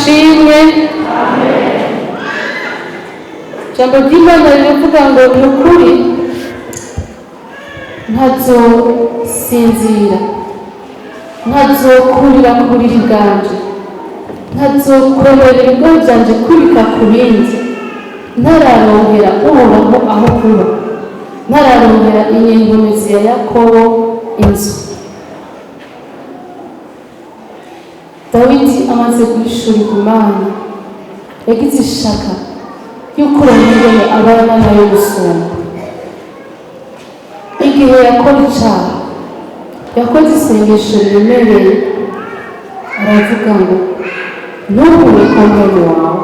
Ishimwe. Ijambo ry'Imana riravuga ngo: "Ni ukuri ntazosinzira, ntazokurira ku buriri bwanje, ntazokwemerera ibigoyi byanje kubika ku bindi, ntararonkera Uhoraho aho kuba, ntararonkera Inyenkomezi ya Yakobo inzu." Dawidi amaze guhishurirwa Imana, yagize ishaka y'uko ingene abana nayo gusumba. Igihe yakora icaha, yakoze isengesho riremereye, aravuga ngo: "Ntukure ko mwene wawe."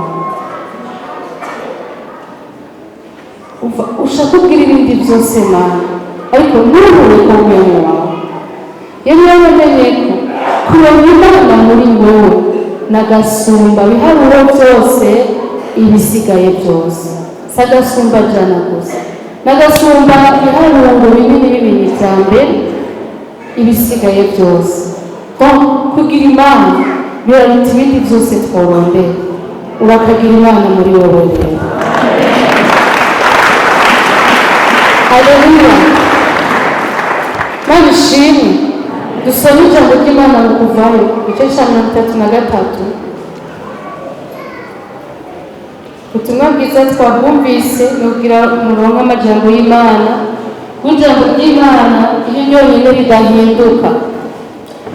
Umva, ushaka ubwira ibindi byose Mana, ariko ntukure ko mwene wawe. Yari yaramenye ko kuronka Imana muri wowe n'agasumba biharuro byose, ibisigaye byose. Si agasumba jana gusa, n'agasumba ibiharuro binini bibiri bya mbere, ibisigaye byose. Donc kugira Imana biraruta ibindi byose tworondera. Urakagira Imana muri wowe rero. Haleluya, Mana ishimwe. Dusome ijambo ry'Imana mu Kuvayo, igice cya 33. Ubutumwa bwiza twabwumvise, nubwira umurongo w'amajambo y'Imana, w'ijambo ry'Imana iyo ryonyine ridahinduka.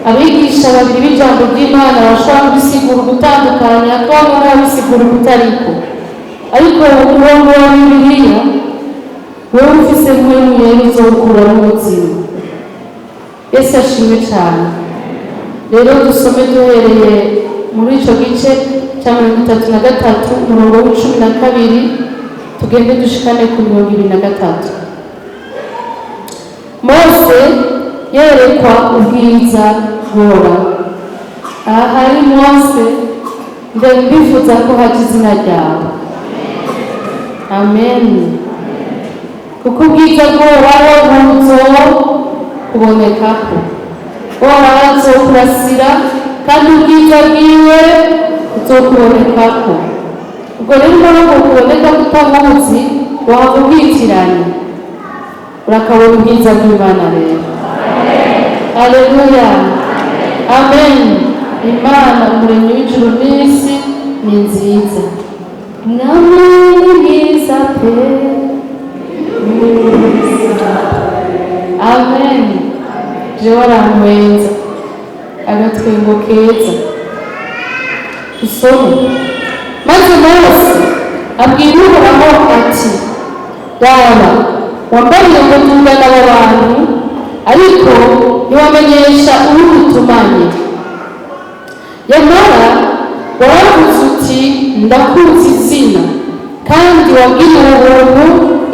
Abigisha babiri b'ijambo ry'Imana bashobora kubisigura ugutandukanya, hakabamo n'ababisigura ukutariko, ariko umurongo wa Bibiliya wowe ufise Mpwemu Yera uzowukuramo ubuzima. Yesu ashimwe cyane. Rero dusome duhereye muri ico gice cya 33, umurongo wa 12, tugende dushikane ku 23. Mose yerekwa ubwiza bw'Uhoraho. Aha hari Mose, ndifuza ko haca izina ryawe. Amen. Kuko ubwiza bw'Uhoraho buzo kubonekako, Uhoraho azokurasira kandi ubwiza bwiwe buzokubonekako. Ubwo rero umurongo kuboneka kutamuzi, waba ubwitiranye. Urakabona ubwiza bw'Imana rero. Aleluya, amen. Imana Umuremyi w'ijuru n'isi ni nziza. Mwami ni mwiza pe, mwiza. Amen. Jewe arantwenza agatwengo keza. Dusome. Maze Mose abwira Uhoraho ati: "Raba, wambariye ngo tungana aba bantu, ariko ntiwamenyesha uwugutumanye. Yamara waravuze uti: 'Ndakuzi izina,' kandi wagiriwe ubuntu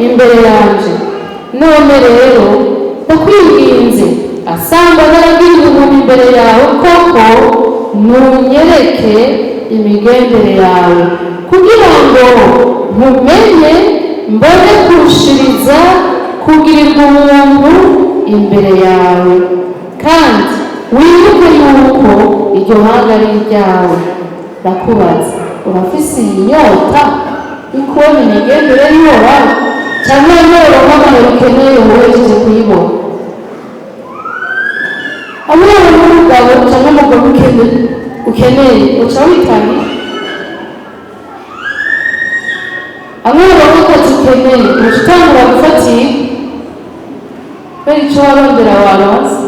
imbere yanje. None rero ndakwinginze, asanga naragiriwe ubuntu imbere yawe koko, nunyereke imigendere yawe, kugira ngo nkumenye, mbone kurushiriza kugirirwa ubuntu imbere yawe. Kandi wibuke yuko iryo hanga ari iryawe." Ndakubaza, urafise iyi nyota yo kubona imigendere y'Uhoraho, cyangwa yoronka amahoro ukeneye uwejeje kuyibona? Hamwe n'umugabo cyangwa umugore ukeneye, uca witangira. Hamwe n'akazi ukeneye, uca utangura gufatira kubera icyo warondera waronse.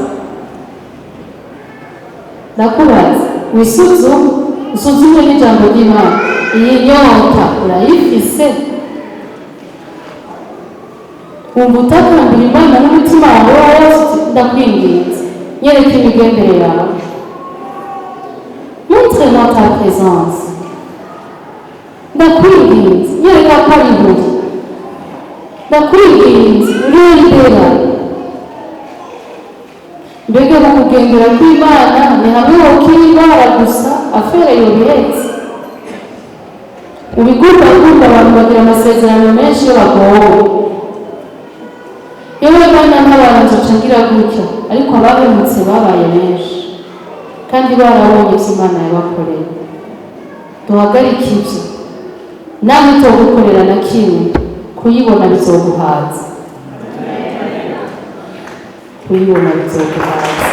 Ndakubaza, wisuzume, usuzume n'ijambo ry'Imana. Iyi nyota urayifise? Wumva utakambira Imana n'umutima wawe wose uti: "Ndakwinginze, nyereka imigendere yawe, montre-moi ta présence, ndakwinginze, nyereka ko ari buri, ndakwinginze, urembera." Mbega mu kugendera kw'Imana ni hamwe wokira indwara gusa, affaire yobihetse? Ubigumbagumba, abantu bagira amasezerano menshi iyo bagowe: "Yewe Mana, ntabara, nzoca ngira gutya." Ariko abahemutse babaye benshi kandi barabonye ibyo Imana yabakoreye. Duhagarike ibyo. Nawe utogukorera na kimwe, kuyibona bizoguhaza, kuyibona bizoguhaza.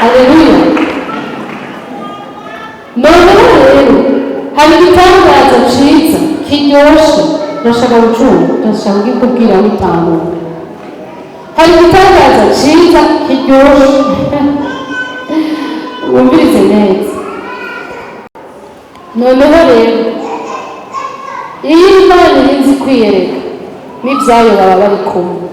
Haleluya. Noneho rero hari igitangaza ciza kiryoshe, ndashaka gucunga, ndashaka kukikubwira witangura. Hari igitangaza ciza kiryoshe, wumvirize neza. Noneho rero iyo Imana irinze kwiyereka n'ibyayo, baba bari kumwe.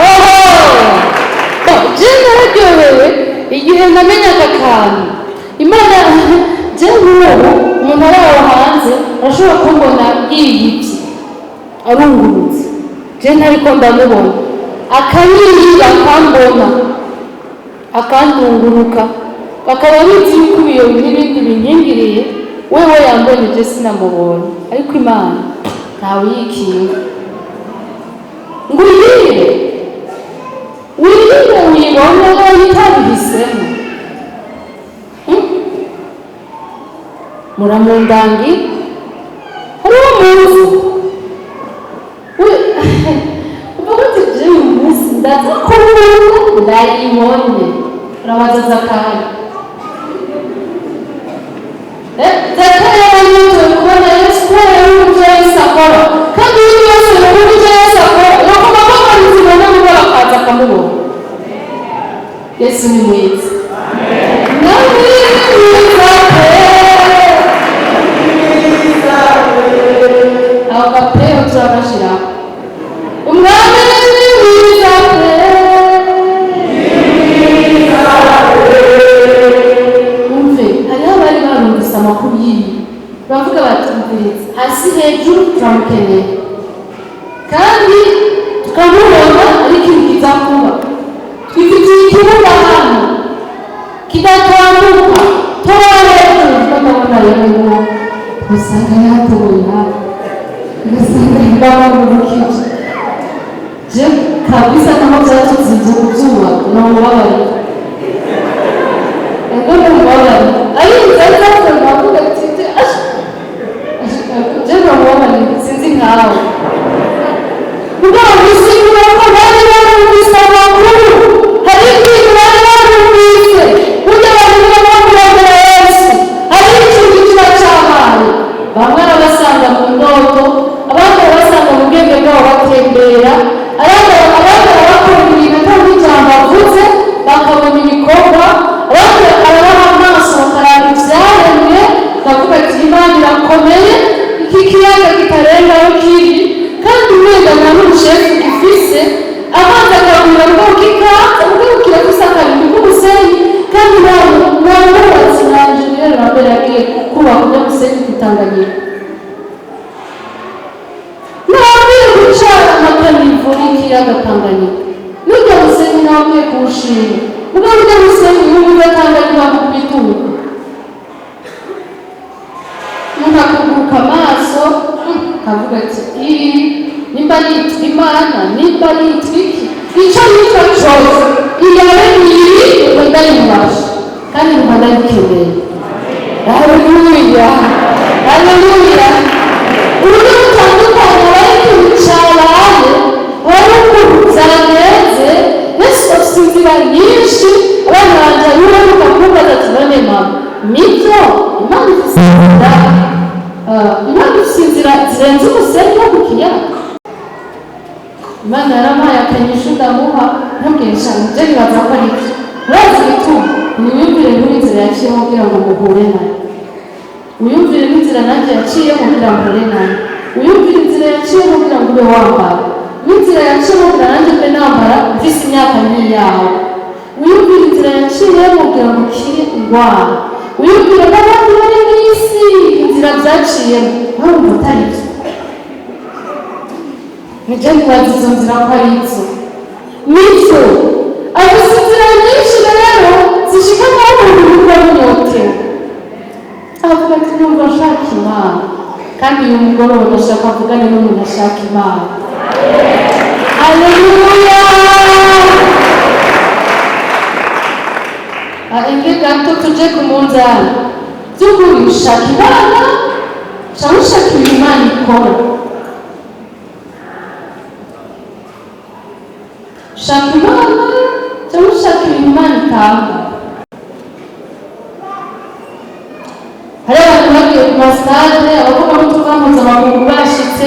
Oho, je nararyohewe igihe namenya aka kantu. Imana je nk'ubu, umuntu ari aho hanze arashobora kumbona yiyibye arungurutse, je ntariko ndamubona, akayiba akambona akandunguruka, akaba abizi yuko ibiyo n'ibindi binkingiriye. Wewe yambonye, je sinamubonye, ariko Imana ntawe uyikinga ngo uyire wirinde uyibone nayo itabihisemo. Muramundangi hariho umunsi uvuga uti: "Je uyu munsi ndaza kubona, ndayibonye." Urabaza Zakayo. Zakayo yaranyotewe kubona Yesu kubera yuko ibyo Yesu akora, kandi iyo wese yumva ibyo Yesu akora, bagomba kubona inzira n'amubona, akaza akamubona. Yesu ni mwiza, nawe ni mwiza pe. Aho gapeho turabashiraho. Umwami ni mwiza pe. Umve, hariho abari barumvise amakuru y'ibi, baravuga bati: "Umviriza, hasi hejuru turamukeneye kandi tukamubona, ariko ibi kiza kuba twifitiye ikibuga hano kidatambuka, tora hejuru." Ndabona rero ngo usanga yatoye hafi, ugasanga bamurukije. Je kabisa naho byatuzinze kubyubaka, ni umubabarira, ego, ni umubabarira. Ari inzara zavuga ati: "Je ni umubabarira." Sinzi nkawe, mugabo bisigura ko bari barumvise amakuru, hari ibintu bari barumvise. Burya abantu baba kurondera Yesu, hari ikintu kiba cyabaye. Bamwe arabasanga mu ndoto, abandi arabasanga mu bwenge bwabo batembera, abandi arabakora ibintu atari ijambo avuze, bakabona ibikorwa, abandi arabaha amaso bakaraba ibyaremwe, bakavuga ati: "Imana irakomeye, iki kiyaga kitarenga aho kiri, kandi umenga nta n'ubushefu gifise, amazi akagwira ngo kikaza, ubwo kirafise akarimi k'umusenyi, kandi nta mwubatsi nta enjeniyeri wa mbere yagiye kubaka ujya musenyi ku Tanganyika, ntabwiye guca ama caniveaux y'ikiyaga Tanganyika, n'ujya musenyi ntabwiye kuwushinga, ubwo ujya musenyi n'uburyo Tanganyika kubituka." Umuntu akuguruka amaso, akavuga ati: "Iri nimba yitwa Imana, nimba yitwa iki, icyo yitwa cyose, iyabe iri, ubwo ndayubasha kandi numva ndayikeneye." Haleluya, haleluya. Uburyo butandukanye, bari ikintu cyabaye, wari ukuntu byagenze. Yesu afite inzira nyinshi. Abana banjye hariho ukakumbaza ati: "None mama, nibyo Imana ifite inzira, Imana ifite inzira zirenze umusenyi wo ku kiyaga?" Imana yarampaye akanyishu, ndamuha ntugesha ibyo nibaza ko ari byo. Urazi igituma? Niwiyumvire n'inzira yaciyemo kugira ngo muhure nayo, wiyumvire n'inzira nanjye yaciyemo kugira ngo mpure nayo, wiyumvire inzira yaciyemo kugira ngo ube wambara, n'inzira yaciyemo kugira nanjye mbe nambara mfise imyaka nk'iyawe, wiyumvire inzira yaciyemo kugira ngo ukire indwara, wiyumvire n'abandi bari mu isi inzira byaciyemo. Urumva atari byo? Nibyo, nibaza izo nzira ko ari izo. Nibyo, afise inzira nyinshi rero zishika naho umuntu yumva munyotewe, avuga ati: "Numva nshaka Imana." Kandi uyu mugoroba ndashaka avugane n'umuntu ashaka Imana. Haleluya! Inge gato tuje ku munzani. By'ukuri ushaka Imana cyangwa ushaka ibintu Imana ikora? Ushaka Imana cyangwa ushaka ibintu Imana itanga? Hari abantu bagiye ku masitade, abavugabutumwa mpuzamakungu bashitse,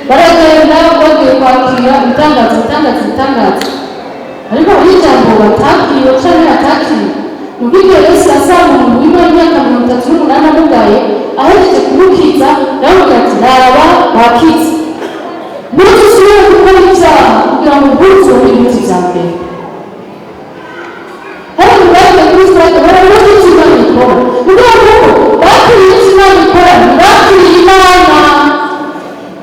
baragenda bagiye kwakira ibitangaza, ibitangaza, ibitangaza, ariko hari ijambo batakiriwe canke batakiriwe. Nuko igihe Yesu yasanga umuntu w'imana imyaka 38 amugaye, ahejeje kumukiza, yaramubwira ati: "Raba, wakize, ntuzusubire gukora ibyaha kugira ngo ntuzure ibiti vya mbere." Hari abantu bagiye kuri sitade barabona icyo Imana ikora. Ni ukuvuga ko bakiriye icyo Imana ikora, ntibakiriye Imana.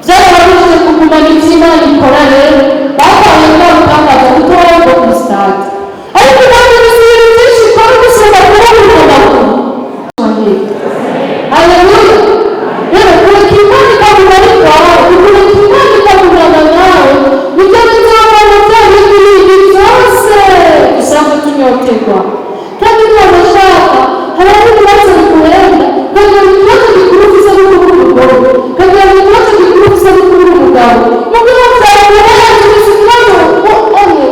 Byarababujije kugumana icyo Imana ikora. Rero bataye rwa rutangaza gutoya rwo kuri sitade, ariko Imana ifite ibintu byinshi ikora gusumba kuba mu maguru. Haleluya! Rero kureka Imana ikaguma ari kwawe, kureka Imana ikagumana nawe, nibyo bizavana bya bindi bindi byose dusanzwe tunyoterwa. Kandi niba bashaka, hari aho ibibazo bikurenga, ukagira ngo ikibazo gikuru ufise ni ukubura umugore, ukagira ngo ikibazo gikuru ufise ni ukubura umugabo. Mugabo byakurenze, ufise ikibazo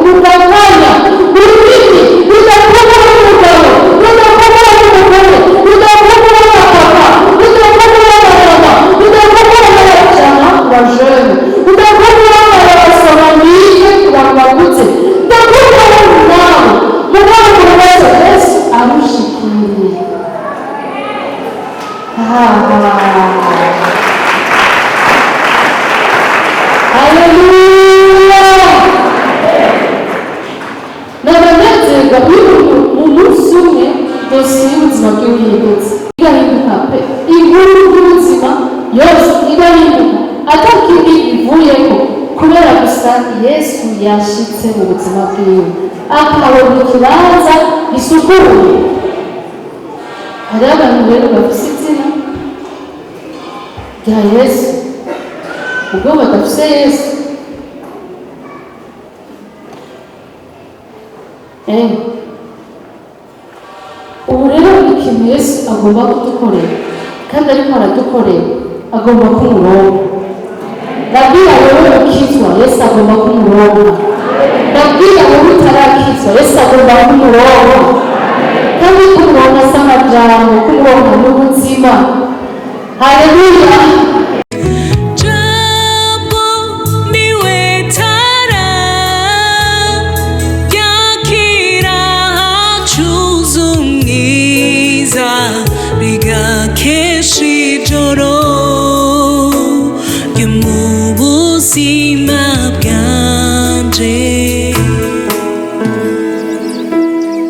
rugakanya ururimi, rudakubura n'umugabo, rudakubura n'umugore, rudakubura na papa, rudakubura na mama, rudakubura n'abajama ku bajene, rudakubura n'abasoma bige ku bantu bakuze, rudakubura n'umunani. Mugabo umuntu wese Yesu arushikiriye. Ah. Haleluya! Nabanezerwa iyo umuntu mu munsi umwe dosiye y'ubuzima bwiwe ihindutse, igahinduka pe, inkuru y'ubuzima yose igahinduka atakindi ivuyeko, kubera gusa Yesu yashitse mu buzima bwiwe, akabona ikibanza gisukuye. Hariho abantu rero bafise izina rya Yesu ubwo badafise Yesu. Ubu rero ikintu Yesu agomba kudukorera, kandi ariko aradukorera, agomba kumuronka. Ndabwira wowe ukizwa, Yesu agomba kumuronka. Ndabwira wowe utarakizwa, Yesu agomba kumuronka. Kandi kumuronka si amajambo, kumuronka n'ubuzima. Haleluya! Jambo niwe tara yakira hacuze umwiza rigakesha ijoro.